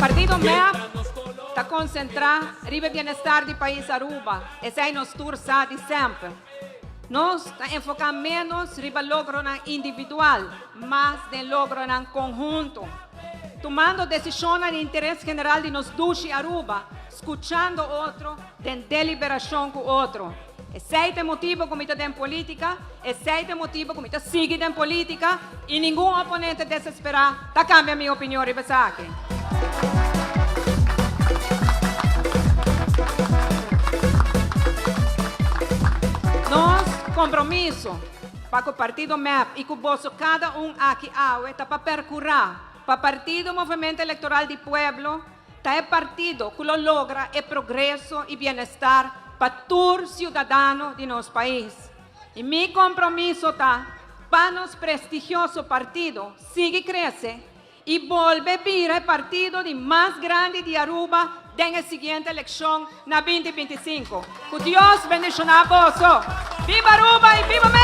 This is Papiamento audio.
Partido mep ta concentra riba e bienestar di pais Aruba, esey nos tur sa di semper. Nos ta enfoca menos riba logronan individual, mas den logronan conhunto. Tumando decisionnan di interes general di nos dushi Aruba, scuchando otro den deliberacion cu otro. Esey ta e motibo cu mi ta den politica, esey ta e motibo cu mi ta sigui den politica y ningun oponente desespera ta cambia mi opinion riba esaki. Nos compromiso pa cu partido mep y cu boso cada un aki awe ta pa percura pa Partido Movemento Electoral di Pueblo ta e partido cu lo logra e progreso y bienestar pa tur ciudadano di nos pais. Y mi compromiso ta pa nos prestigioso partido sigui crece y bolbe bira e partido di mas grandi di Aruba den e siguiente eleccion na 2025. Cu Dios bendiciona boso. Biba Aruba y biba mep!